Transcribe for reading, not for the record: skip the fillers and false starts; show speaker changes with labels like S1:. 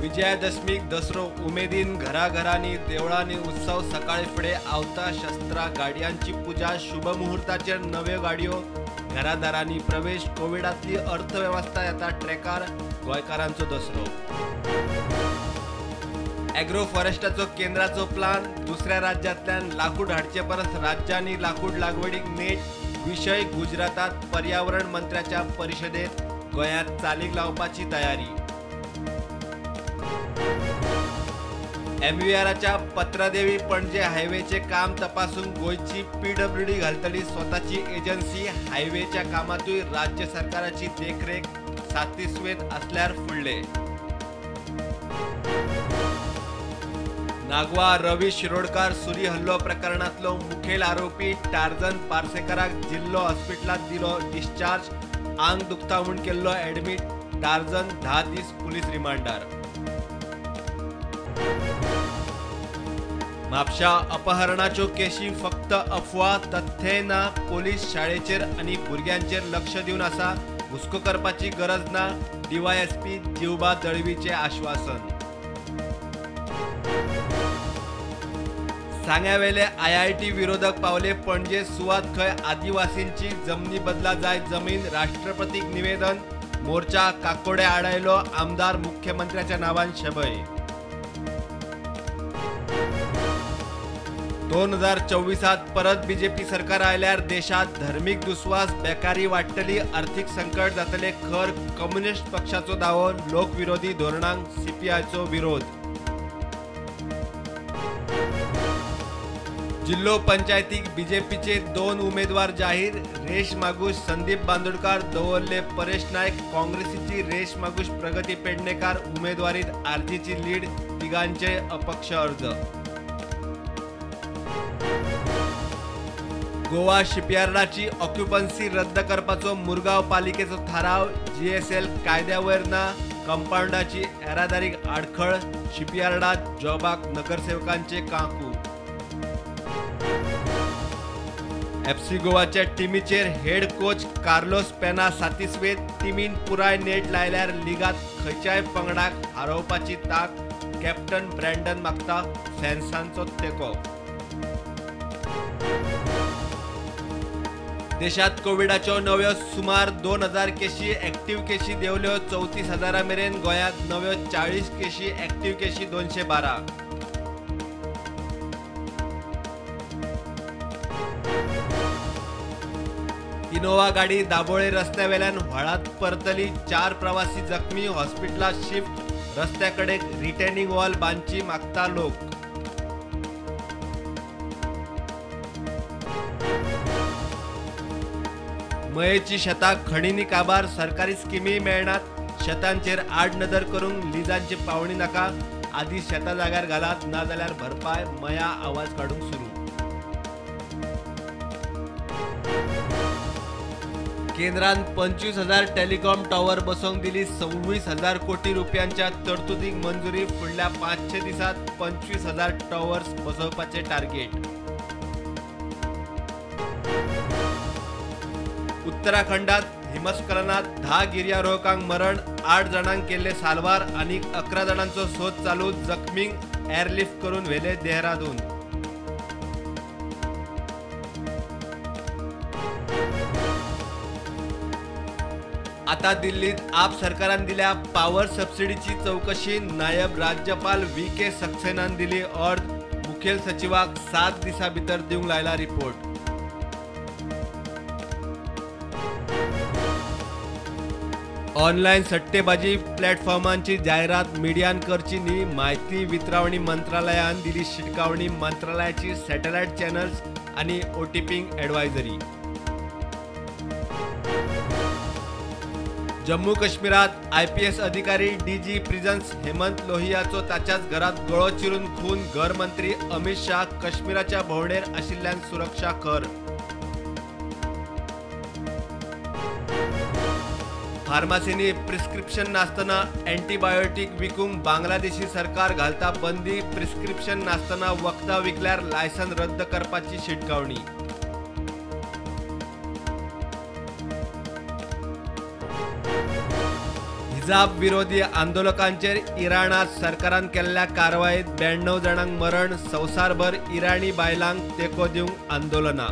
S1: विजयादशमीक दसरो उमेदीन घराघरांनी देवळांनी उत्सव. सकाळी फुडें आवता शस्त्रां गाडयांची पुजा. शुभ मुहूर्ताचेर नव्यो गाडयो घरादारांनी प्रवेश. कोविडांतली अर्थवेवस्था येता ट्रॅकार. गोंयकारांचो दसरो. एग्रो फॉरेस्टाचो केंद्राचो प्लान. दुसऱ्या राज्यांतल्यान लाकूड हाडचे परस राज्यांनी लाकूड लागवडीक नेट. विशय गुजरातात पर्यावरण मंत्र्याच्या परिशदेत गोंयांत चालीक लावपाची तयारी. एमव्हीआराच्या पत्रादेवी पणजे हायवेचे काम तपासून गोंयची पीडब्ल्यूडी घालतली स्वताची एजन्सी. हायवेच्या कामातूय राज्य सरकाराची देखरेख सातिस्वेत असल्यार फुडले. नागवा रवी शिरोडकार सुरी हल्लो प्रकरणांतलो मुखेल आरोपी टार्झन पार्सेकाराक जिल्लो हॉस्पिटलांत दिलो डिस्चार्ज. आंग दुखता म्हूण केल्लो ॲडमीट. टार्झन 10 दीस पुलीस रिमांडार. म्हापशा अपहरणाच्यो केशी फक्त अफवा, तथ्य ना. पोलीस शाळेचेर आनी भुरग्यांचेर लक्ष दिवन आसा, हुस्को करपाची गरज ना. डीवायएसपी जिवबा दळवीचें आश्वासन. सांग्यावेले आयआयटी विरोधक पावले पणजे. सुवात खंय आदिवासींची जमनी बदला जाय जमीन. राष्ट्रपतीक निवेदन. मोर्चा काकोडे आडायलो. आमदार मुख्यमंत्र्याच्या नावान शबय. 2024 परत बीजेपी सरकार आयल्यार देशात धर्मीक दुस्वास, बेकारी वाडटली, आर्थिक संकट जातले खर. कम्युनिस्ट पक्षाचो दावो. लोकविरोधी धोरणांक सीपीआयचो विरोध. जिल्हो पंचायतीक बीजेपीचे 2 उमेदवार जाहीर. रेश मागूश संदीप बांदोडकार दवरले परेश नायक. काँग्रेसीची रेश मागूश प्रगती पेडणेकार उमेदवारीत आरजीची लीड. तिगांचे अपक्ष अर्ज. गोवा शिपयार्डाची ऑक्युपन्सी रद्द करपाचो मुरगांव पालिकेचो थाराव. जीएसएल कायद्यावयर ना. कंपाऊंडाची येरादारीक आडखळ. शिपयार्डात जॉबाक नगरसेवकांचे काकू. एफसी गोवाच्या टिमीचेर हेड कोच कार्लोस पेना सातिस्वेत. टिमीन पुराय नेट लायल्यार लिगात खंयच्याय पंगडाक हारोवपाची तांक. कॅप्टन ब्रँडन मागता फॅन्सांचो तेंको. देशात कोविडाच्यो नव्यो सुमार 2000 केशी. ऍक्टिव्ह केशी देंवल्यो 34,000 मेरेन. गोंयांत नव्यो 40 केशी, ऍक्टिव्ह केशी 212. इनोवा गाडी दाबोळे रस्त्यावेल्यान व्हाळांत परतली. 4 प्रवासी जखमी. हॉस्पिटलांत शिफ्ट. रस्त्याकडेक रिटेनिंग वॉल बांदची मागता लोक. मयेची शेतां खणींनी काबार. सरकारी स्किमी मेळनात. शेतांचेर आडनदर करूंक लिजांची पावणी नाका. आदी शेतां जाग्यार घालात, ना जाल्यार भरपाय. मया आवाज काडूंक सुरू. केंद्रान 25,000 टेलिकॉम टॉवर बसोवंक दिली 26,000 कोटी रुपयांच्या तरतुदीक मंजुरी. फुडल्या 500 दिसांत 25,000 टॉवर्स बसोवपाचे टार्गेट. उत्तराखंडात हिमस्खलनात 10 गिर्यारोहकांक मरण. 8 जाणांक केल्ले साल्वार आनी 11 जाणांचो सोद चालू. जखमींक एअरलिफ्ट करून व्हेले देहरादून. आता दिल्लीत आप सरकारान दिल्या पावर सबसिडीची चौकशी. नायब राज्यपाल व्ही के सक्सेनान दिली अर्ज. मुखेल सचिवाक 7 दिसां भितर दिवंक लायला रिपोर्ट. ऑनलायन सट्टेबाजी प्लॅटफॉर्मांची जायरात मिडियान करची न्ही. म्हायती वितरावणी मंत्रालयान दिली शिटकावणी. मंत्रालयाची सॅटेलायट चॅनल्स आनी ओटीपींक ॲडवायझरी. जम्मू काश्मीरात आयपीएस अधिकारी डीजी प्रिझन्स हेमंत लोहियाचो ताच्याच घरात गळो चिरून खून. घरमंत्री अमित शाह काश्मीराच्या भोंवडेर आशिल्ल्यान सुरक्षा खर. फार्मासींनी प्रिस्क्रिप्शन नासतना अँटीबायोटीक विकूंक बांगलादेशी सरकार घालता बंदी. प्रिस्क्रिप्शन नासतना वखदां विकल्यार लायसन रद्द करपाची शिटकावणी. हिजाब विरोधी आंदोलकांचेर इराणात सरकारान केल्ल्या कारवायेत 92 जाणांक मरण. संवसारभर इराणी बायलांक तेंको दिवंक आंदोलनां.